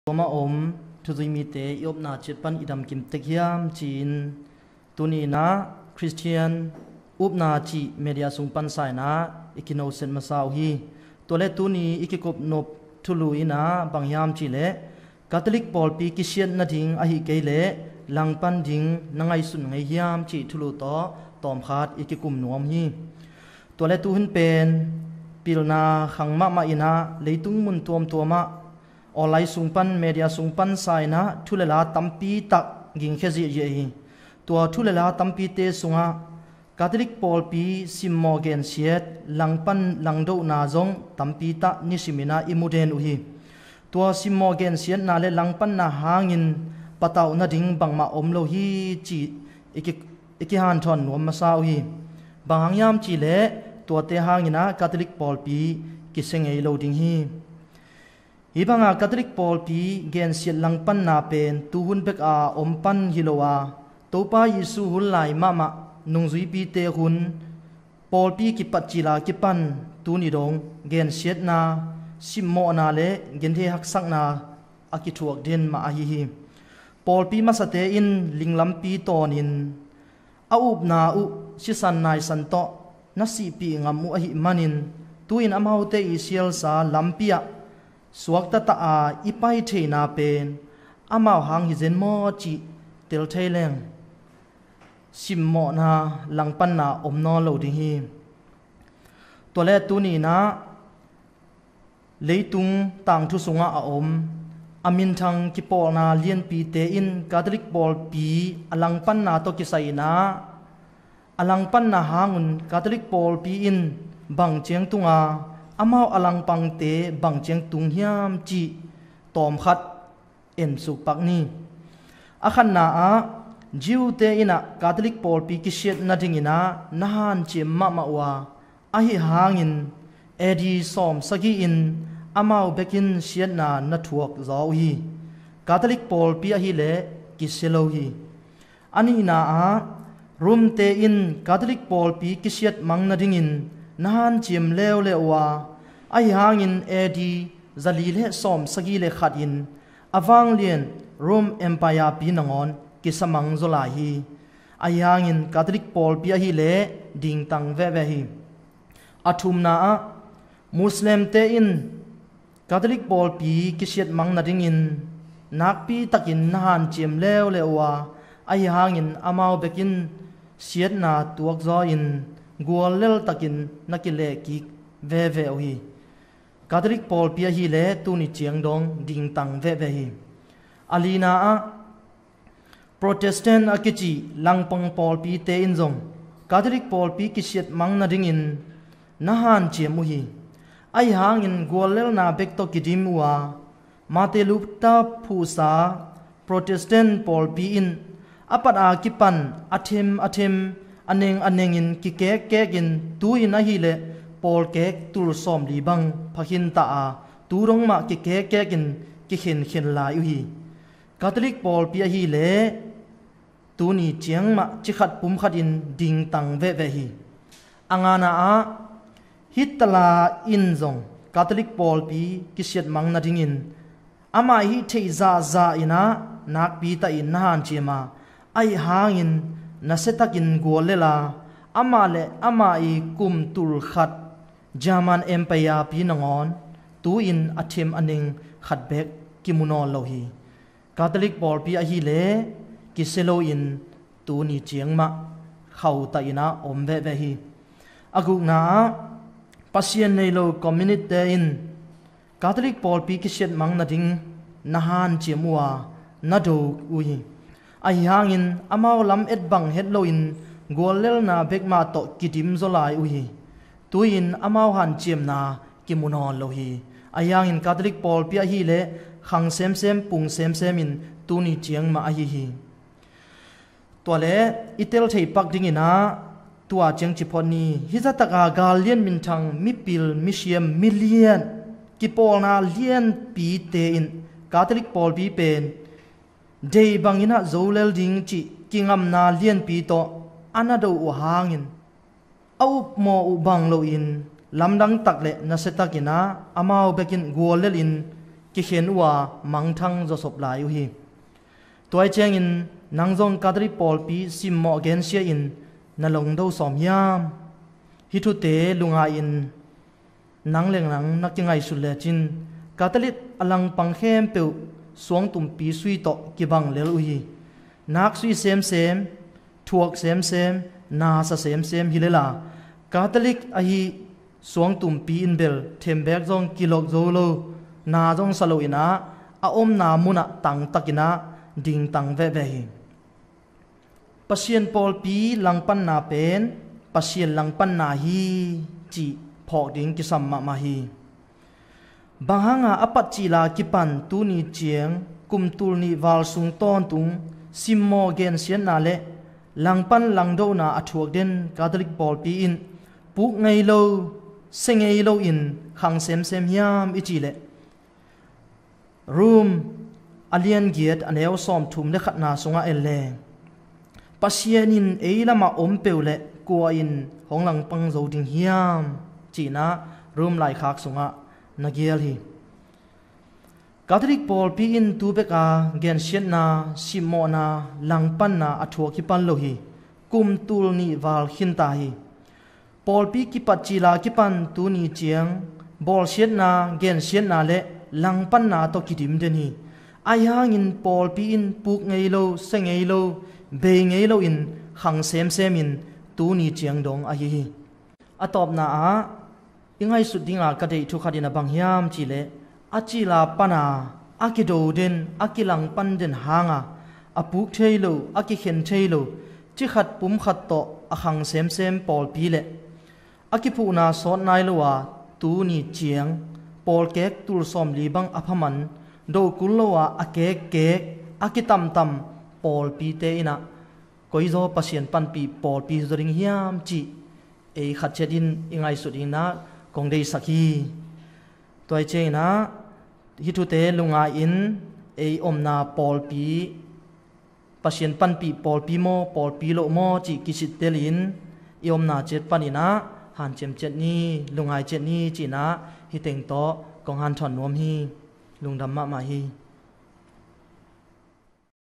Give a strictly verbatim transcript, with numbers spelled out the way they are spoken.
tuamah om thuzui mite i opna ciat pan i damkim tek hiam ci-in tuni inah Khristian upna cih media sung pansa inah i kinoset masa uh hi. Tua le tuni i kikop nop thulu inah bang hiam cih leh Catholic pawlpi kisiat nading ahi kei leh langpan ding na ngaihsun ngei hiam cih thulu tawh tawmkhat i kikum nuam hi. Tua le tuhun pen pilna khang mahmah inah leitung mun tuamtuamah online sung pan, media sung pansa inah thu le la tampi tak gingkhia ziahziah hi. Tua thu le la tampite sungah Catholic pawlpi simmawh gensiat langpan langdohna zong tampi tak nisim inah i mu den uh hi. Tua simmawh gensiatna le langpanna hangin patauh nading bangmah om lo hi cih i ki, i kihanthawn nuam masa uh hi. Bang hang hiam cih leh tuate hang inah Catholic pawlpi kisia ngei lo ding hi. Hih banga Catholic pawlpi gensiat langpanna pen tuhun bek a om pan hi lo a, Topa Jesu hun lai mahmah nungzuipite hun pawlpi kipat cila kipan tuni dong gensiatna, simmawhna le genthei haksakna a kithuak den mah ahi hi. Pawlpi masate in linglampi tawnin a upna uh sisan naisan tawh na sihpih ngam uh ahih manin tu-in amaute i sialsa lampi ah suakta ta a i pai theihna pen amau hang hi zen maw cih tel thei leng simmawhna langpanna om nawn lo ding hi. Tua le tuni inah leitung tangthu sungah a om a minthang kipawlna lianpite in Catholic pawlpi a langpanna tawh kisai inah a langpanna hangun Catholic pawlpi in bang ciang tunga amau a langpangte bang ciang tung hiam cih tawmkhat ensuk pak ni. A khatna ah Jew-te inah Catholic pawlpi kisiat nading inah na hanciam mahmah uh a, ahi hangin A D sawm sagih in amau bekin siatna na thuak zaw uh hi. Catholic pawlpi ahileh kisia lo hi. A nihna ah Rome-te in Catholic pawlpi kisiat mang nadingin na hanciam leuleu uh a, ahi hangin A D zali le sawm sagih le khat in a vanglian Rome Empire pi nangawn kisa mang zaw lai hi. Ahi hangin Catholic pawlpi ahileh dingtang veve hi. A thumna ah Muslim-te in Catholic pawlpi kisiat mang nadingin nakpi takin na hanciam leuleu uh a, ahi hangin amau bekin siatna tuakzaw in guallel takin na kilehkik veve uh hi. Catholic pawlpi ahileh tuni ciang dong dingtang veve hi. A lina ah Protestant a kici langpang pawlpite in zong Catholic pawlpi kisiat mang nadingin na hanciam uh hi. Ahi hangin guallelna bek tawh kidim uh a, Martin Luther phuhsa Protestant pawlpi in a pat a kipan a them a them, a neng a nengin kikekkekin tu-in ahileh pawlkek tul sawmli bang phakhin ta a, tu dong mah kikekkekin kikhenkhen lai uh hi. Catholic pawlpi ahileh tuni ciang mah cikhat pumkhatin dingtang veve hi. A ngana ah Hitler in zong Catholic pawlpi kisiat mang nadingin amah hih theih zahzah inah nakpi tahin na hanciam a, ahi hangin nasiatakin guallel a, amah le amah i kum tul khat German Empire pi nangawn tu-in a them a neng khat bek kimu nawn lo hi. Catholic pawlpi ahileh kisia loin tuni ciang mah khauh tahin ah om veve hi. A gukna ah Pasian nei lo communist-te in Catholic pawlpi kisiat mang nading na hanciam uh a, na do uh hi. Ahi hangin amau lam et bang het loin guallelna bek mah tawh kidim zaw lai uh hi. Tu-in amau hanciamna kimu nawn lo hi. Ahi hangin Catholic pawlpi ahileh khang semsem pung semsem in tuni ciang mah ahi hi. Tua le i tel thei pak dingin ah tua ciang ci phot ni. Hih zahtaka gallian minthang mipil misiam milian kipawlna lianpite in Catholic pawlpi pen dei bangin ah zo lel ding cih kingamna lianpi tawh a na do uh hangin a upmawh uh bang loin lamdang tak le nasia takin ah amau bekin guallelin kikhen uh a mangthang zawsop lai uh hi. Tua hi ciangin nang zong Catholic pawlpi simmawh gensia in na lungdo sawm hiam? Hih thute lungngai in nang le nang na kingaihsut lecin Catholic a langpang khempeuh suangtumpi sui tawh kibang lel uh hi. Nak sui semsem, thuak semsem, na sa semsem hi lela, Catholic ahi suangtumpi in bel thembek zong kilok zo lo, na zong sa lo in ah, a omna munah tangtak in ah dingtang veve hi. Pasian pawlpi langpanna pen Pasian langpanna hi cih phawk ding kisam mahmah hi. Bang hanga a patcila kipan tuni ciang kum tul nih val sung tawntung simmawh gensiatna le langpan langdona a thuak den Catholic pawlpi in puk ngei lo, se ngei lo in khang semsem hiam i cih leh, Rom a lian giat a neu sawmthum le khatna sungah en leng, Pasian in ei lamah om peuh leh kua in hong langpang zo ding hiam? Ci-in ah Rom laikhak sungah na gial hi. Catholic pawlpi in tu beka gensiatna, simmawhna, langpanna a thuak hi pan lo hi. Kum tul nih val khinta hi. Pawlpi kipatcila kipan tuni ciang bawlsiatna, gensiatna le langpanna tawh kidim den hi. Ahi hangin pawlpi in puk ngei lo, se ngei lo, bei ngei lo in khang semsem in tuni ciang dong ahi hi. A tawpna ah i ngaihsut dinga ka deih thu khat in a bang hiam cih leh, a cila pana a kido den, a kilangpan den hanga a puk thei lo, a kikhen thei lo, cikhat pumkhat tawh a khang semsem pawlpi le a kiphuhna sawt nai lo a tuni ciang pawlkek tul sawmli bang a phaman, do kul lo a a kekkek, a kitamtam pawlpite in ah koizaw Pasian panpih pawlpi zaw ding hiam cih ei khat ciatin i ngaihsut dingin ah kong deihsak hi. Tua hi ciangin ah hih thute lungngai in ei omna pawlpi Pasian panpih pawlpi maw, pawlpi loh maw cih kisittelin i omna ciat panin ah hanciam ciat ni, lungngai ciat ni ci-in ah hih teng tawh kong hanthawn nuam hi. Lungdam mahmah hi.